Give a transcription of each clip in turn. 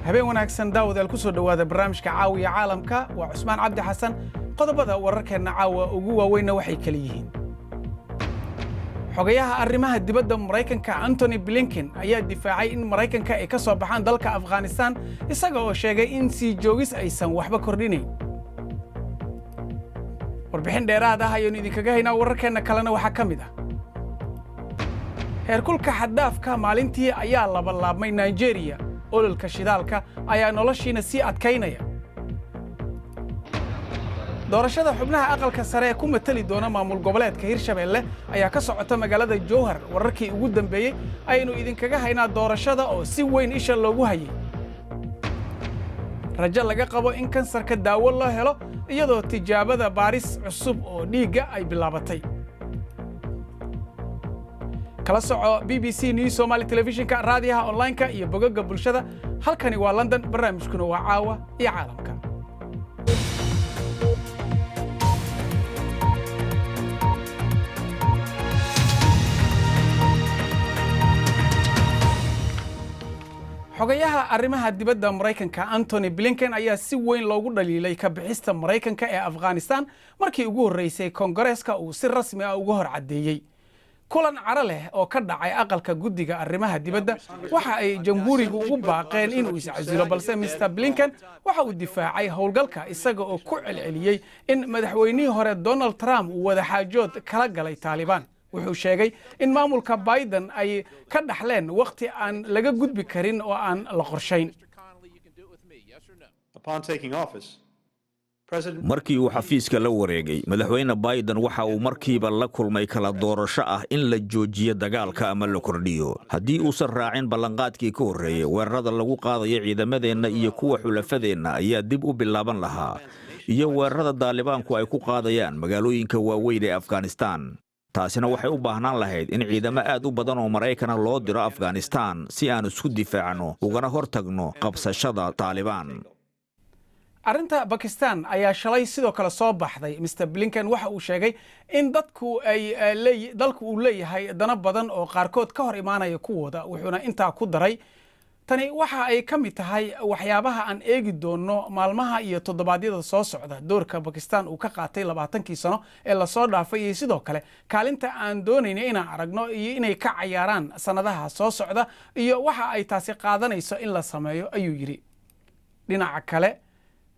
Habeen wanaagsan, daawadaal. Ku soo dhowaada barnaamijka Caawiya Caalamka. Waa Cusmaan Cabdi Xasan. Qodobada wararkeenna caawa ugu waaweynna waxay kala yihiin: Xogayaha arrimaha dibadda Maraykanka Antony Blinken ayaa difaacay in Maraykanka ay ka soo baxaan dalka Afghanistan, isaga oo sheegay in sii joogis aysan waxba kordhinayn. Warbixin dheeraad ah ayaanu idinkaga haynaa. Wararkeenna kalena waxaa ka mid ah: heerkulka xad-dhaafka maalintii ayaa labalaabmay Nigeria, ololka shidaalka ayaa noloshiina sii adkaynaya. Doorashada xubnaha Aqalka Sare ee ku matali doona maamul goboleedka Hirshabeelle ayaa ka socota magaalada Jowhar. Wararkii ugu dambeeyey ayaynu idinkaga haynaa doorashada oo si weyn isha loogu hayay. Rajo laga qabo in kansarka daawo loo helo, iyadoo tijaabada baaris cusub oo dhiigga ay bilaabatay. Kala soco BBC News Somali telefishinka, raadiyaha, online-ka iyo bogagga bulshada. Halkani waa London, barnaamijkuna waa Caawa iyo Caalamka. Xogayaha arrimaha dibadda Maraykanka Antony Blinken ayaa si weyn loogu dhaliilay ka bixista Maraykanka ee Afghanistan, markii ugu horreysay Koongareeska uu si rasmi ah uga hor caddeeyey. Kulan caro leh oo ka dhacay aqalka guddiga arrimaha dibadda, waxa ay Jamhuurigu ugu baaqeen inuu iscasilo, balse Mr Blinken waxa uu difaacay howlgalka, isaga oo ku celceliyey in madaxweynihii hore Donald Trump uu wadaxaajood kala galay Taalibaan. Wuxuu sheegay in maamulka Biden ay ka dhaxleen wakhti aan laga gudbi karin oo aan la qorshayn. Upon taking office, President Markii uu xafiiska la wareegay, Madaxweyne Biden waxa uu markiiba la kulmay kala doorasho ah in la joojiyo dagaalka ama la kordhiyo. Haddii uusan raacin ballanqaadkii ka horreeyey, weerarada lagu qaadayo ciidamadeenna iyo kuwa xulafadeenna ayaa dib u bilaaban lahaa, iyo weerarada Daalibaanku ay ku qaadayaan magaalooyinka waaweyn ee Afghanistaan. Taasina waxay u baahnaan lahayd in ciidamo aad u badan oo Maraykana loo diro Afghanistaan si aan isku difaacno ugana hor tagno qabsashada Taalibaan. Arrinta Bakistan ayaa shalay sidoo kale soo baxday. Mr Blinken waxa uu sheegay in dadku ay dalku uu leeyahay dano badan oo qaarkood ka hor imaanaya kuwooda. Wuxuuna intaa ku daray: "Tani waxa ay ka mid tahay waxyaabaha aan eegi doono maalmaha iyo toddobaadyada soo socda, doorka Bakistan uu ka qaatay 20kii sano ee lasoo dhaafay, iyo sidoo kale kaalinta aan doonayna inaan aragno iyo inay ka cayaaraan sannadaha soo socda, iyo waxa ay taasi qaadanayso in la sameeyo," ayuu yidhi. Dhinaca kale,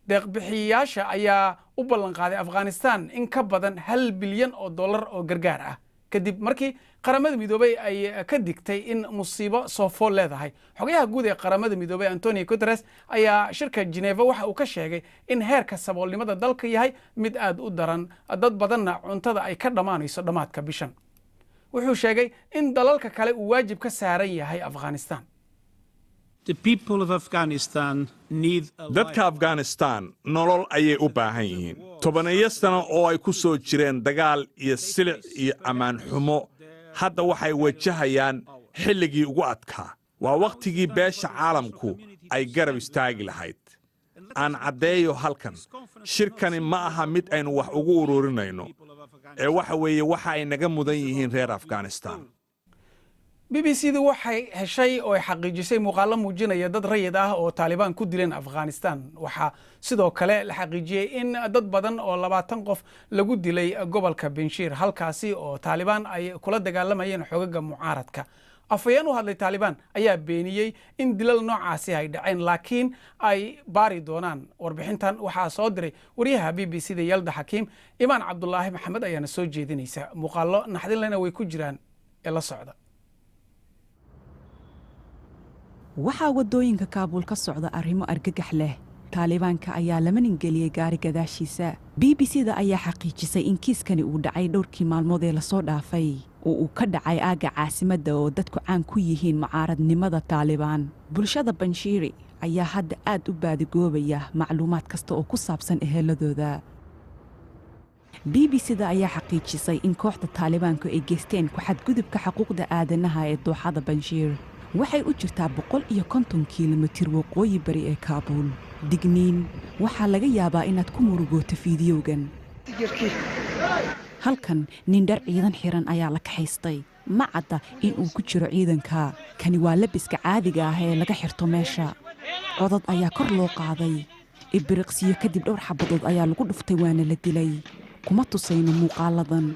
deeqbixiyayaasha ayaa u ballanqaaday Afghanistan in ka badan 1 bilyan oo dollar oo gargaar ah, kadib markii Qaramada Midoobey ay ka digtay in musiibo soo fool leedahay. Xogayaha guud ee Qaramada Midoobey Antonio Guterres ayaa shirka Geneva waxa uu ka sheegay in heerka saboolnimada dalka yahay mid aad u daran, dad badanna cuntada ay ka dhammaanayso dhammaadka bishan. Wuxuu sheegay in dalalka kale uu waajib ka saaran yahay Afghanistan. Dadka Afghanistaan nolol ayay u baahan yihiin. Tobaneeyo sano oo ay ku soo jireen dagaal iyo silic iyo ammaan xumo, hadda waxay wajahayaan xilligii ugu adkaa. Waa wakhtigii beesha caalamku ay garab istaagi lahayd. Aan caddeeyo halkan, shirkani ma aha mid aynu wax ugu ururinayno, ee waxa weeye waxa ay naga mudan yihiin reer Afghanistaan. BBC du waxay heshay oo ay xaqiijisay muuqaalo muujinaya dad rayid ah oo Taalibaan ku dileen Afghanistan. Waxaa sidoo kale la xaqiijiyey in dad badan oo 20 qof lagu dilay gobolka Benshiir, halkaasi oo Taalibaan ay kula dagaalamayeen xogaga mucaaradka. Afhayeen u hadlay Taalibaan ayaa beeniyey in dilal noocaasi ay dhaceen, laakiin ay baari doonaan. Warbixintan waxaa soo diray wariyaha BBC da Yalda Xakiim. Imaan Cabdulaahi Maxamed ayaana soo jeedinaysa. Muuqaallo naxdin lena way ku jiraan ee la socda. Waxaa waddooyinka Kaabuul ka socda arrimo argagax leh. Taalibaanka ayaa lama ningeliyey gaari gadaashiisa. BBC da ayaa xaqiijisay in kiiskani uu dhacay dhowrkii maalmood ee lasoo dhaafay, oo uu ka dhacay aagga caasimadda oo dadku caan ku yihiin mucaaradnimada Taalibaan. Bulshada Banshiiri ayaa hadda aad u baadigoobaya macluumaad kasta oo ku saabsan eheladooda. BBC da ayaa xaqiijisay in kooxda Taalibaanku ay geysteen ku-xadgudubka xuquuqda aadanaha ee dooxada Banshiir. Waxay u jirtaa 150 kiilomitir waqooyi bari ee Kaabuul. Digniin: waxaa laga yaabaa inaad ku murugooto fiidiyowgan. Halkan nin dhar ciidan xiran ayaa la kaxaystay. Ma cadda in uu ku jiro ciidanka. Kani waa labiska caadiga ah ee laga xirto meesha. Codad ayaa kor loo qaaday. Ibiriqsiyo kadib, dhowr xabadood ayaa lagu dhuftay, waana la dilay. Kuma tusayno muuqaaladan.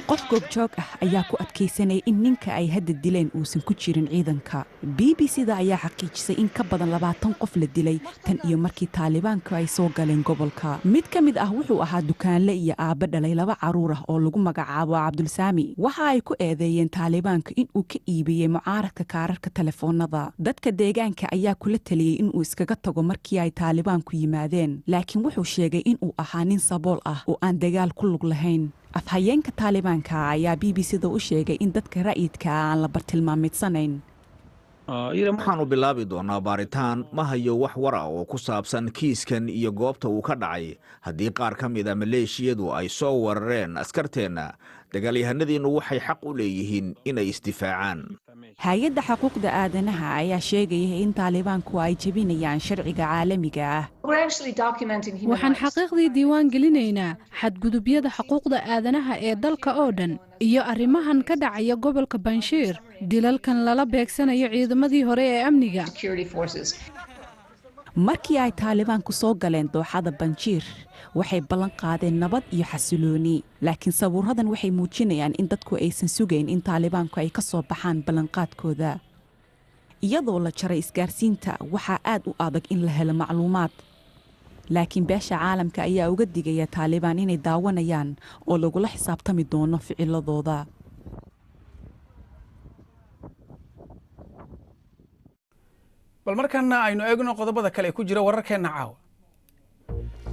Qof goobjoog ah ayaa ku adkaysanaya in ninka ay hadda dileen uusan ku jirin ciidanka. BBC da ayaa xaqiijisay in ka badan 20 qof la dilay tan iyo markii Taalibaanku ay soo galeen gobolka. Mid ka mid ah wuxuu ahaa dukaanle iyo aabba dhalay laba caruur ah oo lagu magacaabo Cabdulsaami. Waxa ay ku eedeeyeen Taalibaanku inuu ka iibiyey mucaaradka kaararka telefoonada. Dadka deegaanka ayaa kula taliyey inuu iskaga tago markii ay Taalibaanku yimaadeen, laakiin wuxuu sheegay inuu ahaa nin sabool ah oo aan dagaal ku lug lahayn. Afhayeenka Taalibaanka ayaa BBC da u sheegay in dadka ra'yidka aan la bartilmaameedsanayn. Waxaannu bilaabi doonaa baaritaan. Ma hayo wax war ah oo ku saabsan kiiskan iyo goobta uu ka dhacay. Haddii qaar ka mid a maleeshiyadu ay soo weerareen askarteenna, dagaalyahanadiinnu waxay xaq u leeyihiin inay isdifaacaan. Hay-adda xuquuqda aadanaha ayaa sheegaya in Taalibaanku ay jebinayaan sharciga caalamiga ah. Waxaan xaqiiqdii diiwaan gelinaynaa xadgudubyada xuquuqda aadanaha ee dalka oo dhan iyo arrimahan ka dhacaya gobolka Banshiir, dilalkan lala beegsanayo ciidamadii hore ee amniga. Markii ay Taalibaanku soo galeen dooxada Banjiir, waxay ballan qaadeen nabad iyo xasilooni, laakiin sawiradan waxay muujinayaan in dadku aysan sugayn in Taalibaanku ay ka soo baxaan ballanqaadkooda. Iyadoo la jaray isgaarsiinta, waxaa aad u adag in la helo macluumaad, laakiin beesha caalamka ayaa uga digaya Taalibaan inay daawanayaan oo lagula xisaabtami doono ficiladooda. Bal markaana aynu eegno qodobada kale ee ku jira wararkeenna caawa.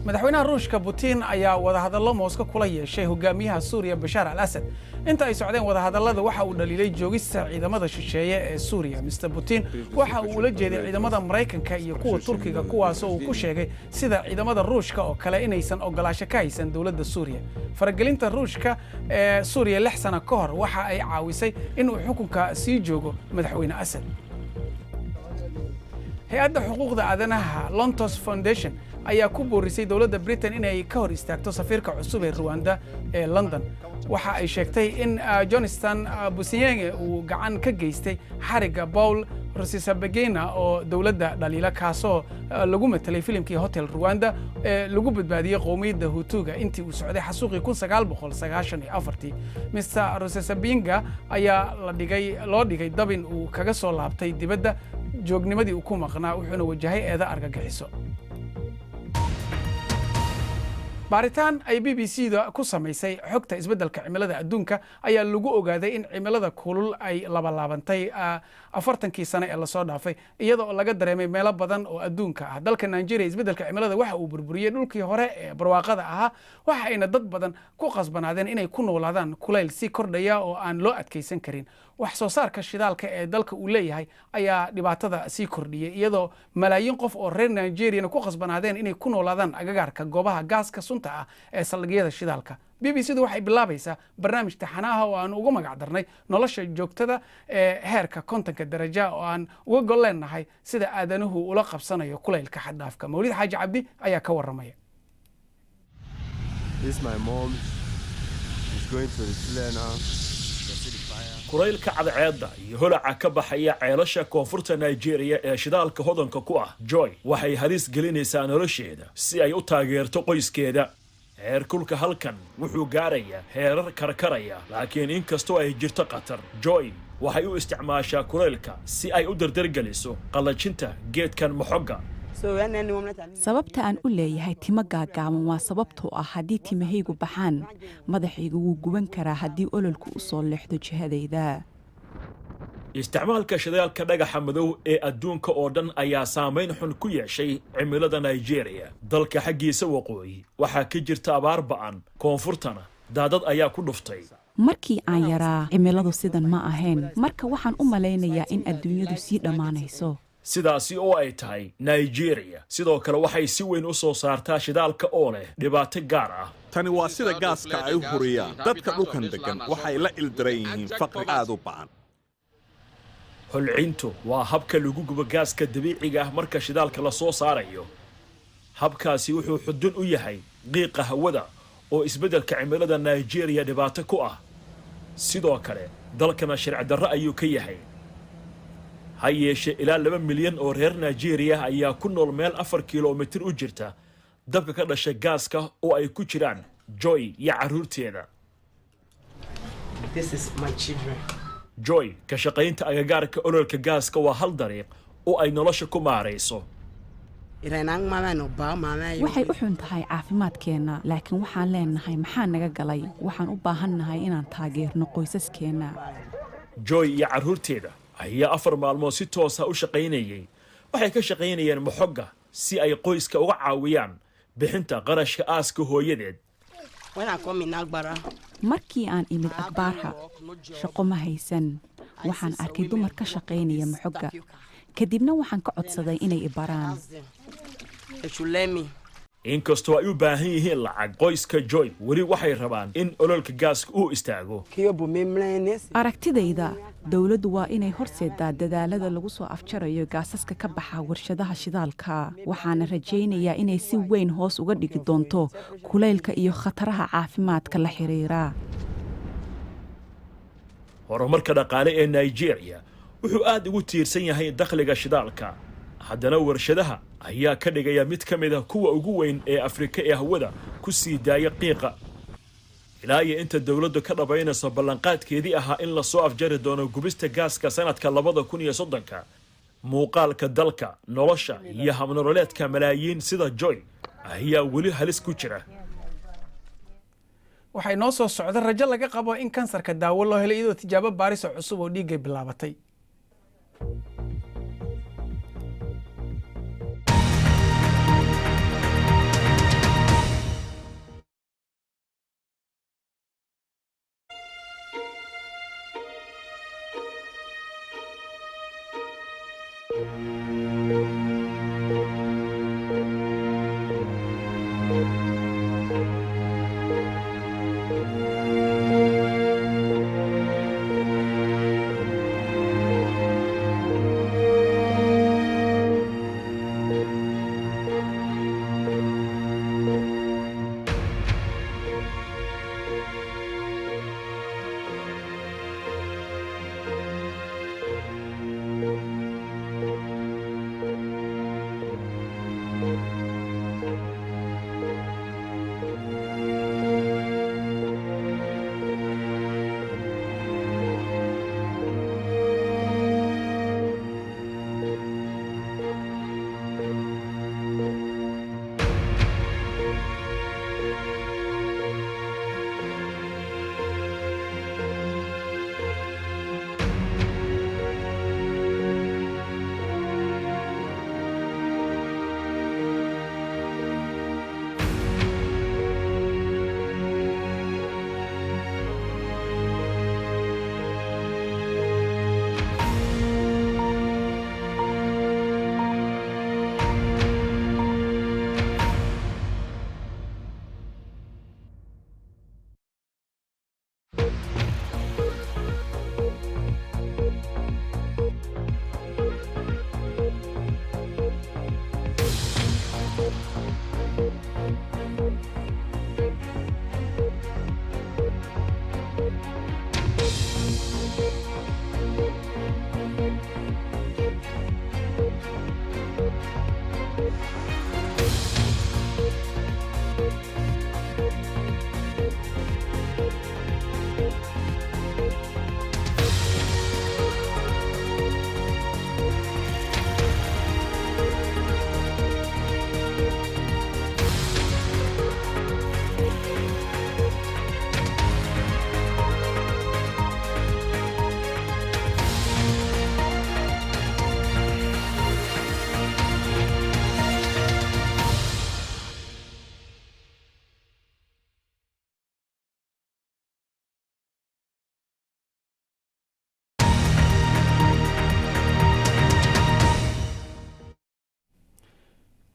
Madaxweynaha Ruushka Putin ayaa wadahadallo Moosko kula yeeshay hogaamiyaha Suuriya Bashaar al Asad. Inta ay socdeen wadahadallada, waxa uu dhaliilay joogista ciidamada shisheeye ee Suuriya. Mr Putin waxa uu ula jeeday ciidamada Maraykanka iyo kuwa Turkiga, kuwaasoo uu ku sheegay sida ciidamada Ruushka oo kale inaysan ogolaasho ka haysan dowladda Suuriya. Faragelinta Ruushka ee Suuriya 6 sano ka hor waxa ay caawisay inuu xukunka sii joogo madaxweyne Asad. Hay-adda xuquuqda aadanaha Lontos Foundation ayaa ku boorisay dowladda Britain inay ka hor istaagto safiirka cusub ee Ruwanda ee London. Waxa ay sheegtay in Johnston Busiyenge uu gacan ka geystay xarigga Paul Rusesabagina oo dowladda dhaliila, kaasoo lagu matelay filimkii Hotel Ruwanda ee lagu badbaadiyey qowmiyadda Hutuga intii uu socday xasuuqii 1994-tii. Mr Rusesabinga ayaa la dhigay loo dhigay dabin uu kaga soo laabtay dibadda joognimadii uu ku maqnaa, wuxuuna wajahay eeda argagixiso. Baaritaan ay BBC da ku samaysay xogta isbeddelka cimilada adduunka ayaa lagu ogaaday in cimilada kulul ay labalaabantay 40-kii sane ee lasoo dhaafay, iyadoo laga dareemay meelo badan oo adduunka ah. Dalka Nigeria, isbeddelka cimilada waxa uu burburiyey dhulkii hore ee barwaaqada ahaa, waxa ayna dad badan ku qasbanaadeen inay ku noolaadaan kulayl si kordhaya oo aan loo adkaysan karin. Wax soo saarka shidaalka ee dalka uu leeyahay ayaa dhibaatada sii kordhiyey, iyadoo malaayiin qof oo reer Nigeriana ku qasbanaadeen inay ku noolaadaan agagaarka goobaha gaaska sunta ah ee saldhigyada shidaalka. BBC du waxay bilaabaysaa barnaamij taxanaha oo aan ugu magac darnay Nolosha Joogtada ee Heerka 50-ka Daraja, oo aan uga gol leenahay sida aadanuhu ula qabsanayo kulaylka xaddhaafka. Mawlid Xaaji Cabdi ayaa ka warramaya. This is my mom. She's going to the toilet now. Kulaylka cadceedda iyo holaca ka baxaya ceelasha koonfurta Nigeria ee shidaalka hodanka ku ah, Joy waxay halis gelinaysaa nolosheeda si ay u taageerto qoyskeeda. Heerkulka halkan wuxuu gaarayaa heerar karkaraya, laakiin inkastoo ay jirto khatar, Joy waxay u isticmaashaa kulaylka si ay u dardargeliso qallajinta geedkan moxogga. Sababta aan u leeyahay timo gaagaaban waa sababtoo ah haddii timahaygu baxaan, madaxaygu wuu guban karaa haddii ololku u soo leexdo jihadayda. Isticmaalka shidaalka dhagaxa madow ee adduunka oo dhan ayaa saamayn xun ku yeeshay cimilada Nigeria. Dalka xaggiisa waqooyi waxaa ka jirta abaar ba'an, koonfurtana daadad ayaa ku dhuftay. Markii aan yaraa, cimiladu sidan ma ahayn. Marka waxaan u malaynayaa in adduunyadu sii dhammaanayso. Sidaasi oo ay tahay, Nigeria sidoo kale waxay si weyn u soo saartaa shidaalka oo leh dhibaato gaar ah. Tani waa sida gaaska ay u huriyaan. Dadka dhulkan deggan waxay la ildaran yihiin faqri aad u ba'an. Holcintu waa habka lagu gubo gaaska dabiiciga ah marka shidaalka la soo saarayo. Habkaasi wuxuu xudun u yahay qiiqa hawada Oo isbeddelka cimilada Nigeria dhibaato ku ah, sidoo kale dalkana sharci darro ayuu ka yahay. Ha yeeshee, ilaa 2 milyan oo reer Nigeria ayaa ku nool meel 4 kilomitir u jirta dabka ka dhasha gaaska, oo ay ku jiraan Joy iyo carruurteeda. Joy ka shaqaynta agagaarka ololka gaaska waa hal dariiq oo ay nolosha ku maarayso. Waxay u xun tahay caafimaadkeenna, laakiin waxaan leenahay maxaa naga galay? Waxaan u baahannahay inaan taageerno qoysaskeenna. Joy iyo carruurteeda ayaa 4 maalmood si toosa u shaqaynayay. Waxay ka shaqaynayeen moxogga si ay qoyska uga caawiyaan bixinta qarashka aaska hooyadeed. Markii aan imid Agbaarha, shaqo ma haysan. Waxaan arkay dumar ka shaqaynaya moxogga, kadibna waxaan ka codsaday inay i baraan. Inkastoo ay u baahan yihiin lacag, qoyska Joy weli waxay rabaan in ololka gaaska uu istaago. Aragtidayda, dowladdu waa inay horseedaa dadaalada lagu soo afjarayo gaasaska ka baxa warshadaha shidaalka. Waxaana rajaynayaa inay si weyn hoos uga dhigi doonto kulaylka iyo khataraha caafimaadka la xiriira. Horumarka dhaqaale ee Nigeria wuxuu aad ugu tiirsan yahay dakhliga shidaalka. Haddana warshadaha ayaa ka dhigaya mid ka mid ah kuwa ugu weyn ee Afrika ee hawada ku sii daaya qiiqa. Ilaa iyo inta dowladdu ka dhabaynayso ballanqaadkeedii ahaa in lasoo afjari doono gubista gaaska sanadka 2030-ka, muuqaalka dalka, nolosha iyo habnololeedka malaayiin sida Joy ayaa weli halis ku jira. Waxay noo soo socda rajo laga qabo in kansarka daawo loo helay, iyadoo tijaabo baaris oo cusub oo dhiiggay bilaabatay.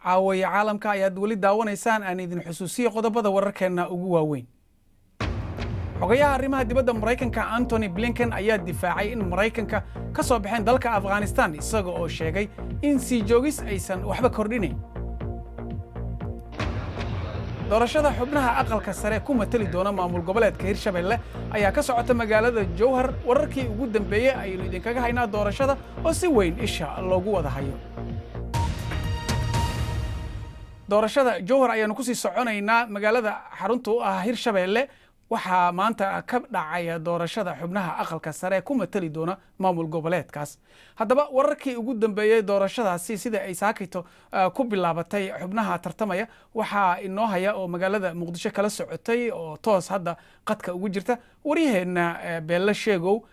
Caawiya Caalamka ayaad weli daawanaysaan. Aan idin xusuusiyo qodobada wararkeenna ugu waaweyn. Xogayaha arrimaha dibadda Maraykanka Antony Blinken ayaa difaacay in Maraykanka ka soo baxeen dalka Afghanistan, isaga oo sheegay in sii joogis aysan waxba kordhinayn. Doorashada xubnaha Aqalka Sare ku matali doona maamul goboleedka Hirshabelle ayaa ka socota magaalada Jowhar. Wararkii ugu dambeeyey ayaynu idinkaga haynaa doorashada oo si weyn isha loogu wada hayo. Doorashada Jowhar ayaanu kusii soconaynaa. Magaalada xarunta u ah Hirshabelle waxaa maanta ka dhacaya doorashada xubnaha Aqalka Sare ku matali doona maamul goboleedkaas. Haddaba, wararkii ugu dambeeyey doorashadaasi, sida ay saakito ku bilaabatay, xubnaha tartamaya, waxaa inoo haya oo magaalada Muqdisho kala socotay oo toos hadda qadka ugu jirta waryaheenna Beella Sheegow.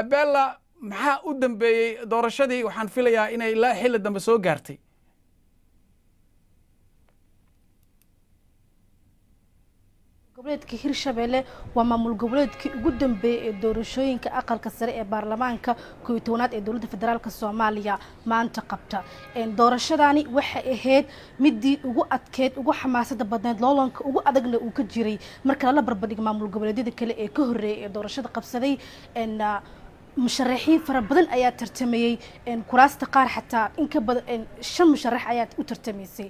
Beella, maxaa u dambeeyey doorashadii? Waxaan filayaa inay ilaa xilli dambe soo gaartay. Goboleedka Hirshabelle waa maamul goboleedkii ugu dambeeyey ee doorashooyinka Aqalka Sare ee baarlamaanka 11aad ee dowladda federaalka Soomaaliya maanta qabta. Doorashadani waxay ahayd midii ugu adkeyd, ugu xamaasada badneyd, loolanka ugu adagna uu ka jiray marka lala barbardhigo maamul goboleedyada kale ee ka horreeyay ee doorashada qabsaday. Musharaxiin fara badan ayaa tartamayey kuraasta qaar, xataa in ka badan shan musharax ayaa u tartamaysay.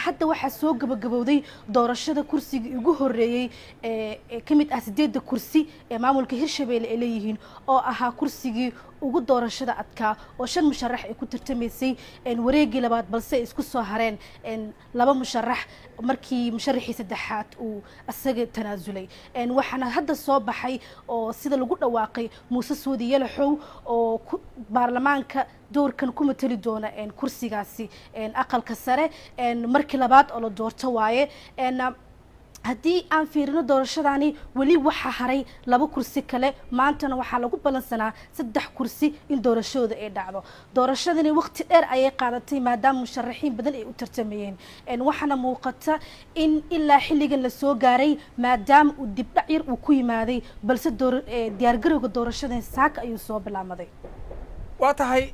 Hadda waxaa soo gabagabowday doorashada kursigii ugu horeeyey ee ka mid ah sideedda kursi ee maamulka Hirshabelle ay leeyihiin, oo ahaa kursigii ugu doorashada adkaa oo shan musharax ay ku tartamaysay wareegii labaad, balse ay isku soo hareen laba musharax markii musharaxii saddexaad uu asaga tanaasulay. Waxaana hadda soo baxay oo sida lagu dhawaaqay Muuse Suudi Yalaxow oo baarlamaanka doorkan ku matali doona kursigaasi Aqalka Sare markii labaad oo la doorto waaye. Haddii aan fiirino doorashadani, weli waxaa haray laba kursi kale. Maantana waxaa lagu balansanaa saddex kursi in doorashadooda ay dhacdo. Doorashadani waqti dheer ayay qaadatay maadaama musharaxiin badan ay u tartamayeen, waxaana muuqata in ilaa xilligan lasoo gaaray maadaama uu dibdhac yar uu ku yimaaday, balse diyaargarowga doorashadan saaka ayuu soo bilaamaday. Waa tahay,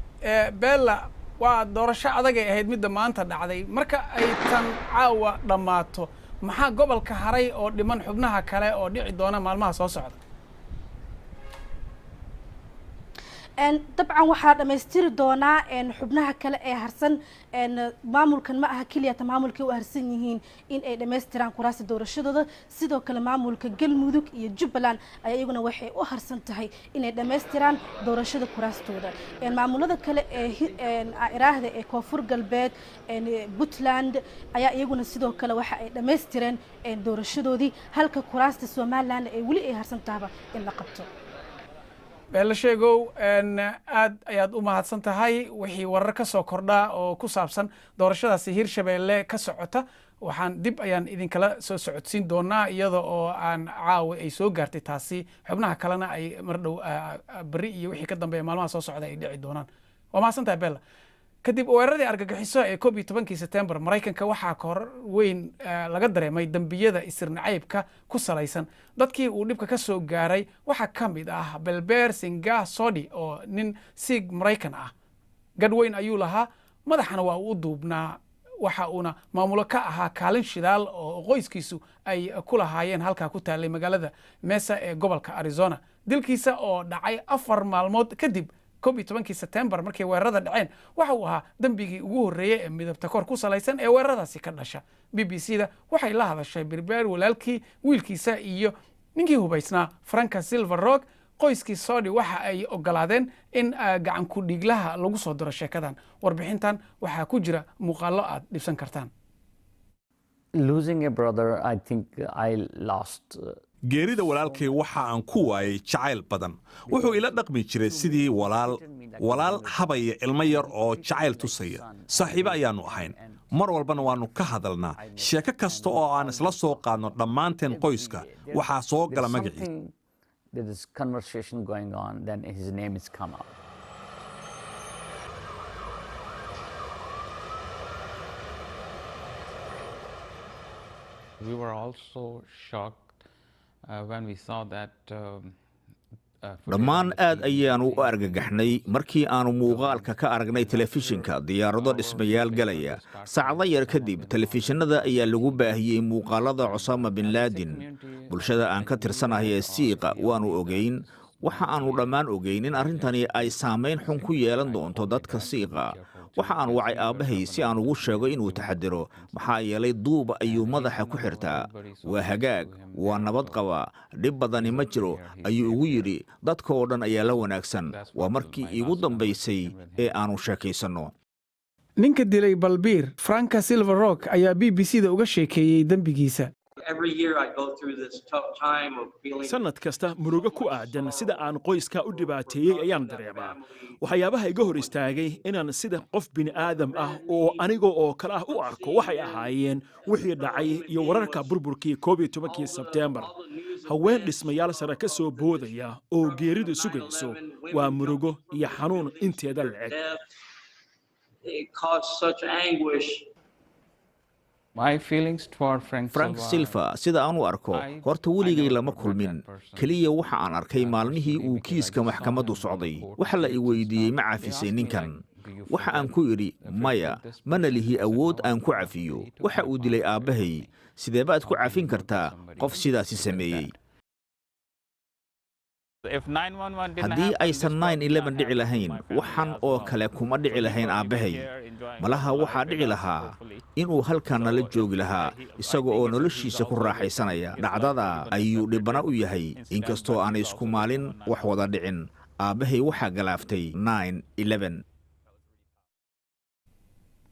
Bella. Waa doorasho adagay ahayd midda maanta dhacday. Marka ay tan caawa dhammaato, maxaa gobolka haray oo dhiman, xubnaha kale oo dhici doona maalmaha soo socda? Dabcan waxaa dhammaystiri doonaa xubnaha kale ee harsan. Maamulkan ma aha keliyata maamulkay u harsan yihiin in ay dhammaystiraan kuraasta doorashadooda. Sidoo kale maamulka Galmudug iyo Jubbaland ayaa iyaguna waxay u harsan tahay inay dhammaystiraan doorashada kuraastooda. Maamulada kale ee iraahda ee Koonfur Galbeed, Puntland ayaa iyaguna sidoo kale waxa ay dhammaystireen doorashadoodii, halka kuraasta Somaliland ee weli ay harsan tahaba in la qabto. Beella Sheegow, aad ayaad u mahadsan tahay. Wixii warar ka soo kordhaa oo ku saabsan doorashadaasi Hirshabeelle ka socota, waxaan dib ayaan idinkala soo socodsiin doonaa, iyada oo aan caawa ay soo gaartay taasi, xubnaha kalena ay mar dhow, berri iyo wixii ka dambeeya maalmaha soo socda, ay dhici doonaan. Waa mahadsan tahay, Bella. Kadib weeraradii argagixiso ee 11-kii Sebtembar, Maraykanka waxaa kor weyn laga dareemay dembiyada isirnacaybka ku salaysan. Dadkii uu dhibka ka soo gaaray waxaa ka mid ah Belber Singh Sodhi oo nin Siig Maraykan ah. Gadh weyn ayuu lahaa, madaxana waa uu u duubnaa, waxa uuna maamulo ka ahaa kaalin shidaal oo qoyskiisu ay ku lahaayeen halkaa ku taalay magaalada Mesa ee gobolka Arizona. Dilkiisa oo dhacay 4 maalmood kadib 11-kii Sebtembar markay weerarada dhaceen, waxa uu ahaa dembigii ugu horreeyey ee midabta kor ku salaysan ee weeraradaasi ka dhasha. BBC da waxay la hadashay Berber, walaalkii, wiilkiisa iyo ninkii hubaysnaa, Franka Silver Rock. Qoyskii Sodhi waxa ay ogolaadeen in gacan ku dhiiglaha lagu soo diro sheekadan. Warbixintan waxaa ku jira muuqaallo aad dhibsan kartaan. Losing a brother, I think I lost. Geerida walaalkay waxa aan ku waayay jacayl badan. Wuxuu ila dhaqmi jiray sidii walaal, walaal habaya ilmo yar oo jacayl tusaya. Saaxiibo ayaannu ahayn, mar walbana waannu ka hadalnaa. Sheeko kasta oo aan isla soo qaadno dhammaanteen qoyska, waxaa soo gala magaciisa. There is conversation going on, then his name is come up. We were also shocked when we saw that Dhammaan aad ayaannu u argagaxnay markii aannu muuqaalka ka aragnay telefishinka diyaarado dhismayaal galaya. Saacado yar kadib telefishinada ayaa lagu baahiyey muuqaalada Cosama bin Laadin. Bulshada aan ka tirsanahay ee Siiqa waannu ogeyn, waxa aannu dhammaan ogeyn in arrintani ay saamayn xun ku yeelan doonto dadka Siiqa. Waxa aan wacay aabbahay si aan ugu sheego inuu taxadiro, maxaa yeelay duub ayuu madaxa ku xirtaa. "Waa hagaag, waa nabad qabaa, dhib badani ma jiro," ayuu ugu yidhi. "Dadka oo dhan ayaa la wanaagsan." Waa markii iigu dambaysay ee aannu sheekaysanno. Ninka dilay Balbiir, Franka Silverock, ayaa BBC da uga sheekeeyey dembigiisa. Sannad kasta murugo ku aadan sida aan qoyska u dhibaateeyey ayaan dareemaa. Waxyaabaha iga hor istaagay inaan sida qof bini'aadam ah oo aniga oo kale ah u arko waxay ahaayeen wixii dhacay iyo wararka burburkii 11-kii Sebteembar. Haween dhismayaal sare ka soo boodaya oo geeridu sugayso waa murugo iyo xanuun inteeda la-eg. It caused such anguish. My feelings toward Frank Frank Silva, Silva sida aan u arko, horta weligay lama kulmin. Keliya waxa aan arkay maalmihii uu kiiska maxkamaddu socday. Waxa la i weydiiyey, "Ma cafisay ninkan?" Waxa aan ku idhi, "Maya, mana lihi awood aan ku cafiyo. Waxa uu dilay aabbahay. Sidee baad ku cafin kartaa qof sidaasi sameeyey?" If 9/11 didn't Haddii happen, aysan 9/11 dhici lahayn, waxan oo kale kuma dhici lahayn aabbahay. Malaha waxaa dhici lahaa inuu halkan nala joogi lahaa isaga oo noloshiisa ku raaxaysanaya. Dhacdada ayuu dhibana u yahay, inkastoo aanay isku maalin wax wada dhicin. Aabbahay waxaa galaaftay 9/11.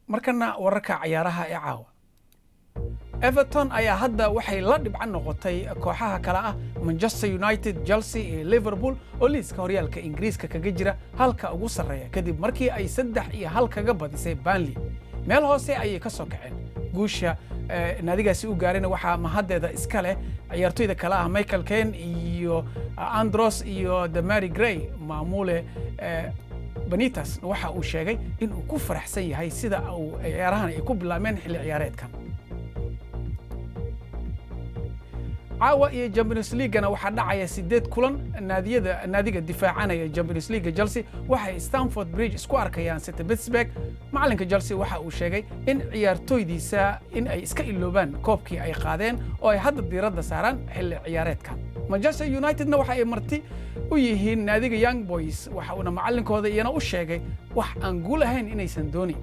Markana wararka cayaaraha ee caawa. Everton ayaa hadda waxay la dhibcan noqotay kooxaha kale ah Manchester United, Chelsea iyo Liverpool oo liiska horyaalka Ingiriiska kaga jira halka ugu sarreeya, kadib markii ay 3-1 kaga badisay Burnley. Meel hoose ayay ka soo kaceen. Guusha naadigaasi u gaarayna waxaa mahaddeeda iska leh ciyaartoyda kale ah Michael Keane iyo Andros iyo Demarai Gray. Maamule Benitez waxa uu sheegay in uu ku faraxsan yahay sida uu ciyaarahan ay ku bilaabmeen xilli ciyaareedkan. Caawa iyo Champions League-gana waxaa dhacaya sideed kulan. Naadiyada naadiga difaacanaya Champions League Chelsea waxay Stamford Bridge isku arkayaan St Petersburg. Macalinka Chelsea waxa uu sheegay in ciyaartoydiisa in ay iska iloobaan koobkii ay qaadeen oo ay hadda diiradda saaraan xilli ciyaareedkan. Manchester Unitedna waxa ay marti u yihiin naadiga Young Boys, waxa uuna macalinkooda iyana u sheegay wax aan guul ahayn inaysan doonin.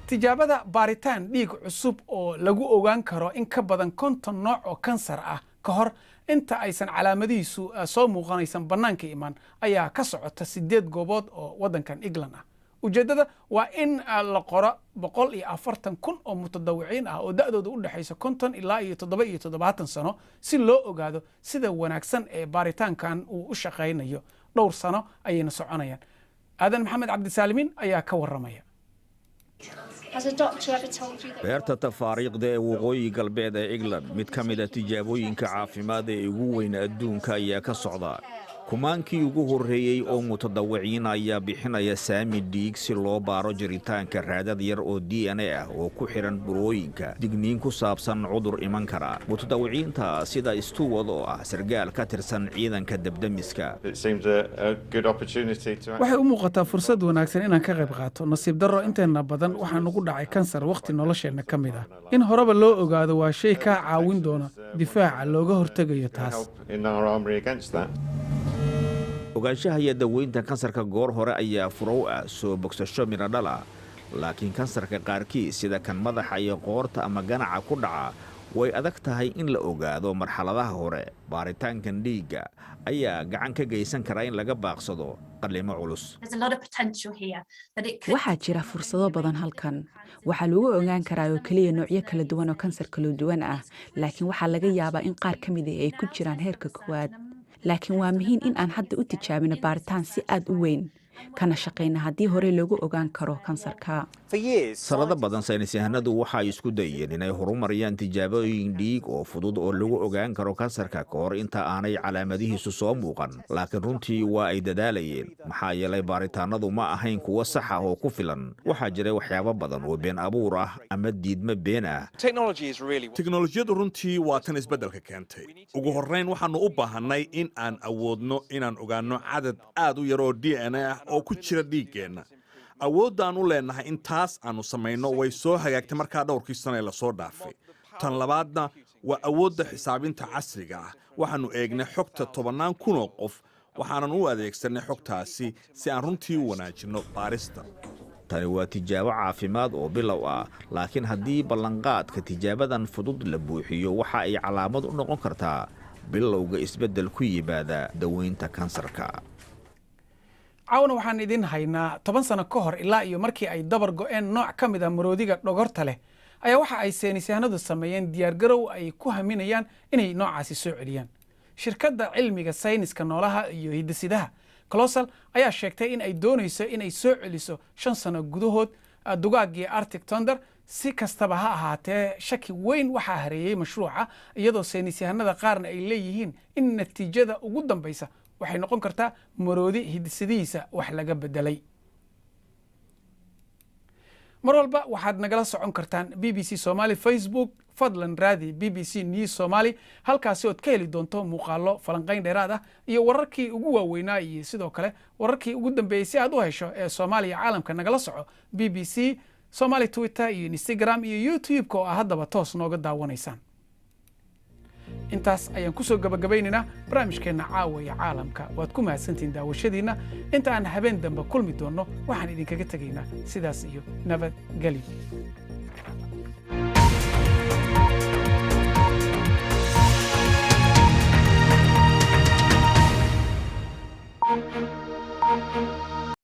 Tijaabada baaritaan dhiig cusub oo lagu ogaan karo in ka badan 50 nooc oo kansar ah ka hor inta aysan calaamadihiisu soo muuqanaysan bannaanka imaan ayaa ka socota sideed goobood oo waddankan England ah. Ujeeddada waa in la qoro 140,000 oo mutadawiciin ah oo da'dooda u dhexayso 50 ilaa iyo 77 sano, si loo ogaado sida wanaagsan ee baaritaankan uu u shaqaynayo. Dhowr sano ayayna soconayaan. Aadan Maxamed Cabdisaalimiin ayaa ka warramaya. Beerta tafaariiqda ee waqooyi galbeed ee England, mid ka mid a tijaabooyinka caafimaad ee ugu weyn adduunka ayaa ka socda. Kumaankii ugu horreeyey oo mutadawiciin ayaa bixinaya saami dhiig si loo baaro jiritaanka raadad yar oo DNA ah oo ku xidhan burooyinka digniin ku saabsan cudur iman kara. Mutadawiciinta sida Stewart oo ah sargaal ka tirsan ciidanka debdemiska. Waxay u muuqataa fursad wanaagsan inaan ka qayb qaato. Nasiib darro, inteenna badan waxaa nagu dhacay kansar wakhti nolosheenna ka mid ah. In horeba loo ogaado waa shay kaa caawin doona difaaca looga hortegayo taas. Ogaanshaha iyo daweynta kansarka goor hore ayaa furow ah soo bogsasho midhodhala, laakiin kansarka qaarkiis, sida kan madaxa iyo qoorta ama ganaca ku dhaca, way adag tahay in la ogaado marxaladaha hore. Baaritaankan dhiigga ayaa gacan ka geysan kara in laga baaqsado qallimo culus. Waxaa jira fursado badan halkan. Waxaa lagu ogaan karaa oo keliya noocyo kala duwan oo kansar kala duwan ah, laakiin waxaa laga yaabaa in qaar ka mid ah ay ku jiraan heerka koowaad. Laakiin waa muhiim in aan hadda u tijaabino baaritaan si aad u weyn, kana shaqayna haddii hore loogu ogaan karo kansarka. Sanado badan saynis yahanadu waxa ay isku dayeen inay horumariyaan tijaabooyin dhiig oo fudud oo lagu ogaan karo kansarka ka hor inta aanay calaamadihiisu soo muuqan. Laakiin runtii waa ay dadaalayeen, maxaa yeelay baaritaanadu ma ahayn kuwo sax ah oo ku filan. Waxaa jiray waxyaabo badan oo been abuur ah ama diidmo been ah. Teknolojiyadu runtii waa tan isbeddelka keentay. Ugu horrayn, waxaannu u baahannay in aan awoodno inaan ogaanno cadad aad u yar oo DNA ah oo ku jira dhiiggeenna. Awooddaan u leennahay in taas aannu samayno way soo hagaagtay markaa dhowrkii sano ee lasoo dhaafay. Tan labaadna waa awoodda xisaabinta casriga ah. Waxaannu eegnay xogta tobannaan kun oo qof Waxaanan u adeegsannay xogtaasi si aan runtii u wanaajinno baarista. Tani waa tijaabo caafimaad oo bilow ah, laakiin haddii ballanqaadka tijaabadan fudud la buuxiyo, waxa ay calaamad u noqon kartaa bilowga isbeddel ku yimaada daweynta kansarka. Caawana waxaan idin haynaa: 10 sano ka hor ilaa iyo markii ay dabar go'een nooc ka mid ah maroodiga dhogorta leh ayaa waxa ay saynisyahanadu sameeyeen diyaargarow ay ku haminayaan inay noocaasi soo celiyaan. Shirkadda cilmiga sayniska noolaha iyo hidisidaha Colossal ayaa sheegtay in ay doonayso inay soo celiso 5 sano gudahood dugaaggii Arctic Thunder. Si kastaba ha ahaatee, shaki weyn waxaa hareeyey mashruuca, iyadoo saynisyahanada qaarna ay leeyihiin in natiijada ugu dambaysa waxay noqon kartaa maroodi hidisidihiisa wax laga bedelay. Mar walba waxaad nagala socon kartaan BBC Somali Facebook. Fadlan raadi BBC News Somali, halkaasi ood ka heli doonto muuqaalo, falanqayn dheeraad ah iyo wararkii ugu waaweynaa iyo sidoo kale wararkii ugu dambeeyey si aad u hesho ee Soomaaliya caalamka. Nagala soco BBC Somali Twitter iyo Instagram iyo YouTube-ka oo ah haddaba toos nooga daawanaysaan. Intaas ayaan kusoo gabagabaynaynaa barnaamijkeenna Caawa iyo Caalamka. Waad ku mahadsantihiin daawashadiinna. Inta aan habeen dambe kulmi doonno, waxaan idinkaga tegaynaa sidaas iyo nabadgelyo.